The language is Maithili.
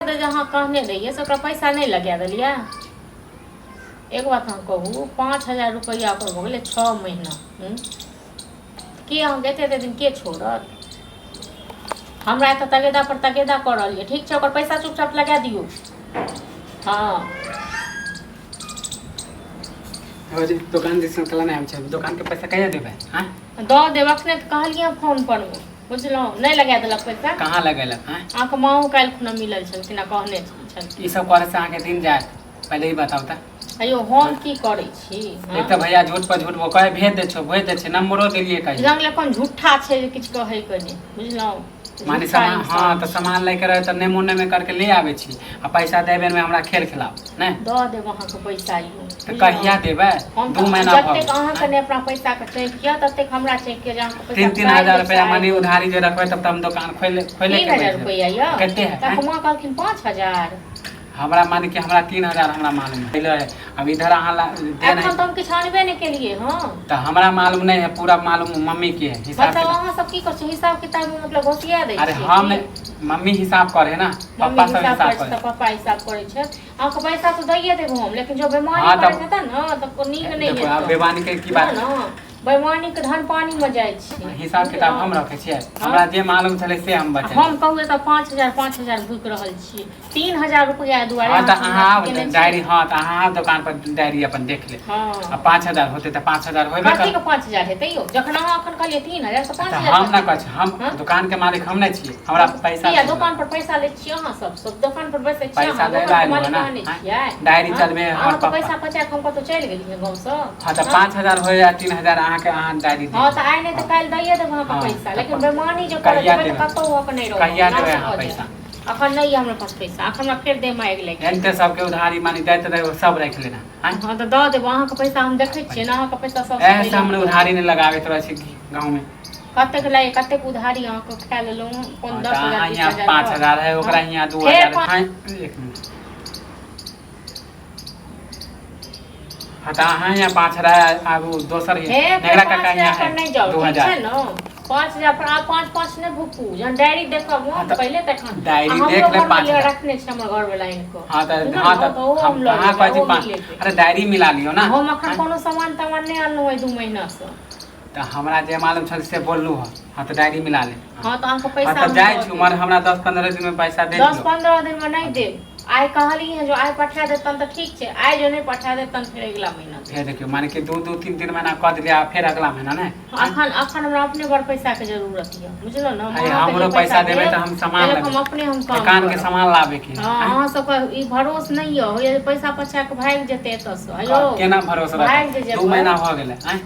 जे अहाँ कहने रहियै से ओकरा पैसा नहि लगा देलियै। एक बात अहाँ कहू, 5000 रुपैआ ओकर भऽ गेलै 6 महीना। के अहाँके एते एते दिन के छोड़त? हमरा एतऽ तगेदा पर तगेदा कऽ रहल यऽ। ठीक छै, ओकर पैसा चुपचाप लगा दियौ। हँ रोज दोकान दिसन कला नहि आबै छै, दोकानके पैसा कहिया देबै? आँय, दऽ देब, अखने तऽ कहलियै फोन पर मे, बुझलहुँ? नहि लगा देलक पैसा? कहाँ लगेलक? आँय, अहाँके माँओ काल्हि खुना मिलल छलखिन आ कहने छलखिन। ई सब करे से अहाँके दिन जायत? पहिले ई बताउ तऽ। अयो, हम की करै छी? एक तऽ भैया झूठ पर झूठ कहे, भेज दै छौ, भेज दै छै, नंबरो देलियै कहियो। जंगले कोन झूठा छै जे किछु कहै के नहि, बुझलहुँ? माने झूठा सामान, इंसान। हाँ, तऽ सामान लैके रहै तऽ नेमो नेमे करके ले आबै छी आ पैसा दै बेरमे हमरा खेल खिलाउ नहि। दऽ देब अहाँके पैसा यौ। तऽ कहिया देबै? हम 2 महीना भऽ जतेक गेल। अहाँके नहि अपना पैसाके चौंक यऽ ततेक हमरा चौंक यऽ जे अहाँके पैसा 3-3 काल्हि हजार रुपया आबि मनी गेल। उधारी जे रखबै तब तऽ हम दोकान खोले खोले तीन के हजार बैठ रुपैआ जेबै। यऽ। कते है? तऽ माँ कहलखिन 5000। हमरा माने कि हमरा 3000 हमरा मालूम है है। अब इधर अहाँ दे एखन नहीं तऽ हम किछु आनबे नहि केलियै हँ। तऽ हमरा मालूम नहीं है, पूरा मालूम मम्मी के है हिसाब मतलब किताब। अहाँ सब की करै छियै? हिसाब किताब मे मतलब घोसिया दै अरे छियै हम की? नहीं, मम्मी हिसाब करे ना। मम्मी पप्पा सब हिसाब हिसाब करै छै करे। तऽ पप्पा हिसाब करै छै। अहाँके पैसा तऽ दैये देब हम, लेकिन जो बेमानी हाँ, करैत तब हेतै ने तऽ ओ नीक नहि देखो आब हेतै। बेमानी के की बात? ने बेमानीके धन पानी मे जाइ छै। हिसाब किताब हम रखे छियै, हमरा जे मालूम छलै से हम आ बचेलियै। हम कहू, एतऽ 5000 5000 भुकि रहल छियै 3000 रुपैआ दुआरे। हाँ, तऽ अहाँ अहाँ आउ केने छी? डायरी, हाँ, तऽ अहाँ आउ दोकान पर, डायरी अपन देख ले। आ 5000 होतै तऽ 5000 होबे कथी कर के 5000 हेतै यौ, जखन अहाँ अखन कहलियै 3000 तऽ पाँच तऽ हजार हम ना कथी? कहै छी हम हाँ? दोकान के मालिक हम नहि छियै, हमरा पैसा किया दे। दोकान पर पैसा लै छियै अहाँ सब? सब दोकान पर बैसै छियै पैसा अहाँ? दै दोकान ला के आयलहुँ मालिक हँ ना? अहाँ नहि आँय? छियै? डायरी हाँ? चलबे हमर अहाँके पप्पा। पैसा बचा कऽ हम कतहु चलि गेलियै गाँवसँ? हाँ, तऽ 5000 हो या 3000, अहाँके अहाँ डायरी दे। हँ, तऽ आइ नहि तऽ काल्हि दैये देब अहाँके हाँ, पैसा, तऽ लेकिन बेमानी जे करऽ कहिया जेबै तऽ देबै? कतहु अहाँके नहि रहब। कहिया देबै नाश अहाँ भऽ जायत। पैसा? अखन नहि यऽ हमरा पास पैसा, अखन हमरा फेर देह मे आगि लागि गेल। एनाहिते सबके उधारी मानी दैत रहै, सब राखि लेना। आँय? हँ, तऽ दऽ देब अहाँके पैसा, हम देखै छियै ने अहाँके पैसा सबसँ एहसँ पहिले हम हम दऽ देब। उधारी नहि लगाबैत रहै छी गाँवमे। कतेक लागि कतेक उधारी अहाँके खा लेलहुँ? कोन हाँ, तऽ 10,000 अहाँ 20 हियाँ हजार पाँच के? हजार है, ओकरा हाँ? हियाँ दू फेर हजार। पाँच हाँ, एक मिनट। हाँ, तऽ अहाँ हियाँ 5000, आगू दोसर हे हियाँ फेर नेगरा पाँच काका हजार हियाँ पर है नहि जाउ। दू ठीक हजार छै ने, 5000 पर आब पाँच पाँच नहि भुकू, जहन डायरी देखब हाँ हम तऽ पहिले तखन। आ डायरी हमरो देख ले घरमे पाँच लिअ हजार रखने छै हमर घरवला आनि कऽ। हाँ तऽ बुझलहुँ हाँ ने, तऽ तऽ ओहो हम हम लऽ कहाँ लेबै, कहै छी ओहो पाँच मिलेतै। अरे डायरी मिला लियौ ना। हम अखन आँय? कोनो सामान तामान नहि अनलहुँ एहि 2 महीनासँ। तऽ हमरा जे मालूम छल से बोललहुँ हँ। हाँ, तऽ डायरी मिला ले। हँ, तऽ अहाँके हाँ पैसा तऽ हम जाइ दऽ छी देब। उमहर, हमरा 10-15 दिनमे पैसा दे दस दियौ। 15 दिनमे नहि देब। आइ कहलियै हँ, जो आइ पठा देत तहन तऽ ठीक छै, आइ जो नहि पठा देत तहन फेर अगिला महीना देब। फेर देखियौ, माने कि 2-2 3-3 महीना कऽ देलियै आ फेर अगला महीना नहि? आँय? अखन अखन हमरा अपने बड़ पैसाके जरूरत यऽ, बुझलहुँ ने? हम अरे अहाँके जे हमरो पैसा पैसा देबै देब तऽ हम सामान ताहि लऽ कऽ लेबै, हम अपने हम काम दोकानके करब। सामान लाबैके है। हँ, आँय? अहाँ सबके ई भरोस नहि यऽ, होइया जे पैसा पछा कऽ भागि जेतै एतऽसँ। हेयौ, केना भरोस भागि रहतै? जे 2 जेबै महीना भऽ गेलै। आँय?